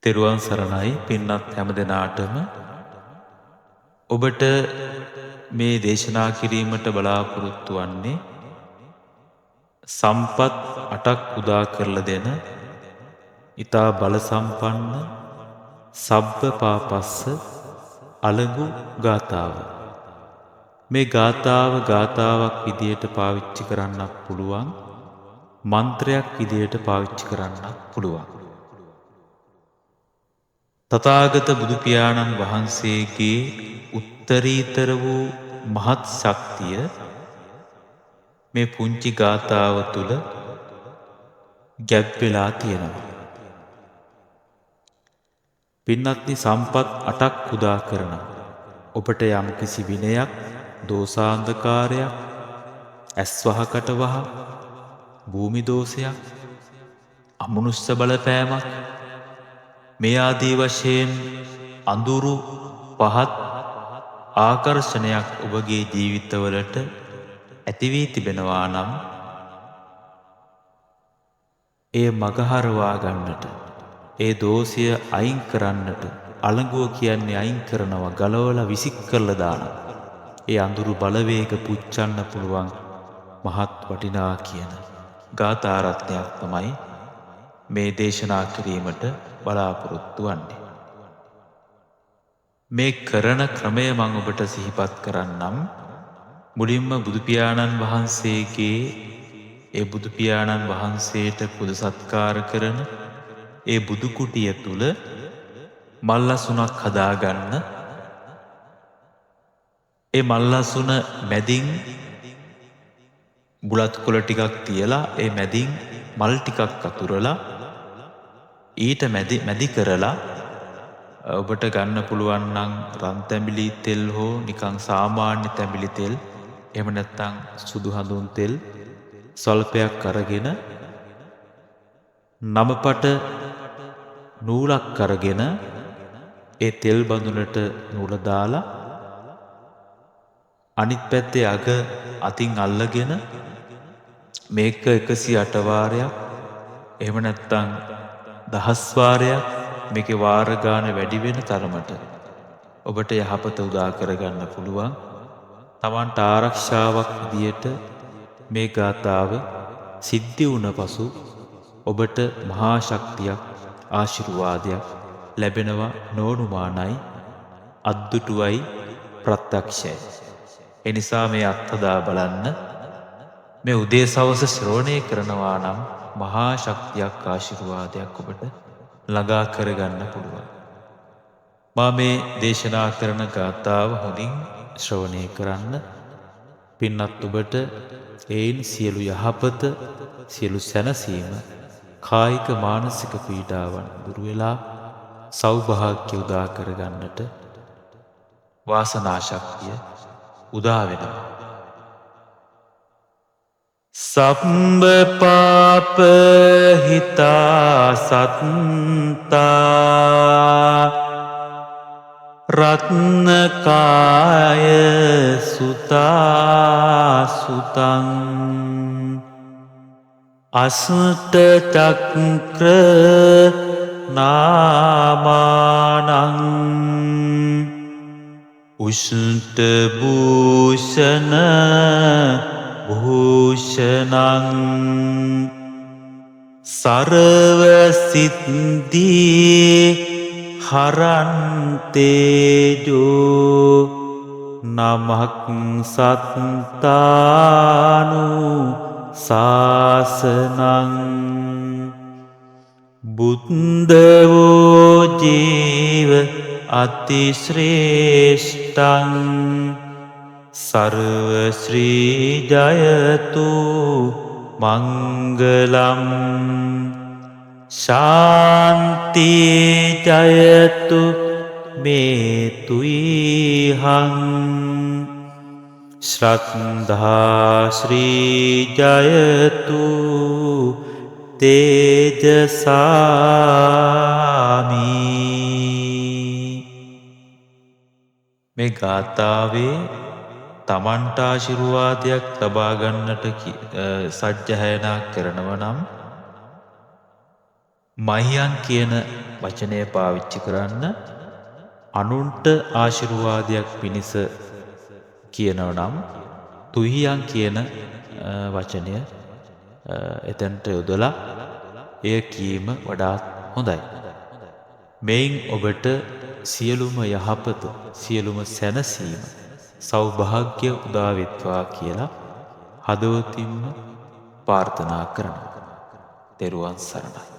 තෙරුවන් සරණයි පින්වත් හැම දෙනාටම. ඔබට මේ දේශනා කිරීමට බලාපොරොත්තු වන්නේ සම්පත් 8ක් උදා කරලා දෙන ඊතා බල සම්පන්න සබ්බ පාපස්ස අලඟු ගාථාව. මේ ගාථාව ගාථාවක් විදියට පාවිච්චි කරන්නත් පුළුවන්, මන්ත්‍රයක් විදියට පාවිච්චි කරන්නත් පුළුවන්. තථාගත බුදු පියාණන් වහන්සේගේ උත්තරීතර වූ මහත් ශක්තිය මේ පුංචි ගාථාව තුළ ගැබ් වෙලා තියෙනවා. පින්වත්නි, සම්පත් 8ක් උදා කරනවා. ඔබට යම් කිසි විනයක්, දෝසාන්ධකාරයක්, ඇස් වහකට වහ, භූමි දෝෂයක්, අමනුෂ්‍ය බලපෑමක්, මේ ආදී වශයෙන් අඳුරු පහත් ආකර්ෂණයක් ඔබගේ ජීවිතවලට ඇති වී තිබෙනවා නම් එය මගහරවා ගන්නට, ඒ දෝෂය අයින් කරන්නට, අලංගුව කියන්නේ අයින් කරනවා, ගලවලා විසික් කරලා දානවා. ඒ අඳුරු බලවේග පුච්චන්න පුළුවන් මහත් වටිනා කියන ගාථා රත්නයක් තමයි මේ දේශනා කිරීමට බලාපොරොත්තු වන්නේ. මේ කරන ක්‍රමය මම ඔබට සිහිපත් කරන්නම්. මුලින්ම බුදු පියාණන් වහන්සේගේ ඒ බුදු පියාණන් වහන්සේට පුද සත්කාර කරන ඒ බුදු කුටිය තුල මල් අසුනක් හදාගන්න. ඒ මල් අසුන මැදින් බුලත් කොළ ටිකක් තියලා ඒ මැදින් මල් ටිකක් අතුරලා ඊට මැදි කරලා ඔබට ගන්න පුළුවන් නම් රන් තැඹිලි තෙල් හෝ නිකන් සාමාන්‍ය තැඹිලි තෙල්, එහෙම නැත්නම් සුදු හඳුන් තෙල් ස්වල්පයක් අරගෙන නමපට නූලක් අරගෙන ඒ තෙල් බඳුනට නූල දාලා අනිත් පැත්තේ අග අතින් අල්ලගෙන මේක 108 වාරයක්, එහෙම නැත්නම් 1000 වාරයක්, මේකේ වාර ගාන වැඩි වෙන තරමට ඔබට යහපත උදා කරගන්න පුළුවන්. තමන්ට ආරක්ෂාවක් විදියට මේ ගාථාව සිද්ධි වුණ පසු ඔබට මහා ශක්තියක්, ආශිර්වාදයක් ලැබෙනවා නොඅනුමානයි, අද්දුටුවයි, ප්‍රත්‍යක්ෂයි. ඒ නිසා මේ අත්හදා බලන්න. මේ උදේ සවස ශ්‍රවණය කරනවා නම් මහා ශක්තියක්, ආශිර්වාදයක් ඔබට ළඟා කරගන්න පුළුවන්. මා මේ දේශනා කරන ගාථාව හොඳින් ශ්‍රවණය කරන්න. පින්වත් ඔබට එයින් සියලු යහපත, සියලු සැනසීම, කායික මානසික පීඩාවන් දුරු වෙලා සෞභාග්‍ය උදා කරගන්නට වාසනා ශක්තිය උදා වෙනවා. සබ්බ පාප හිතා සත්තා රත්නකාය සුතා සුතං අසුත චක්‍ර නාමානං උෂ්ඨ භූෂණ භූෂණං සර්ව සිද්ධි හරන් තේජෝ නමක් සත්තානු සාසනං බුද්ධ වූ ජීව අතිශ්‍රේෂ්ඨං සර්ව ශ්‍රී ජයතු මංගලම් ශාන්ති ජයතු මේ තුයිහං ශ්‍රද්ධා ශ්‍රී ජයතු තේජසාමි. මේ ගාථාවේ තමන්ට ආශිර්වාදයක් ලබා ගන්නට සජ්ජායනා කරනව නම් මහියන් කියන වචනය පාවිච්චි කරන්න අනුන්ට ආශිර්වාදයක් පිණිස කියනව නම් තුහියන් කියන වචනය එතනට යොදලා එය කීම වඩාත් හොඳයි. මෙයින් ඔබට සියලුම යහපත, සියලුම සැනසීම, සෞභාග්‍ය උදා වෙත්වා කියලා හදවතින්ම ප්‍රාර්ථනා කරනවා. තෙරුවන් සරණයි.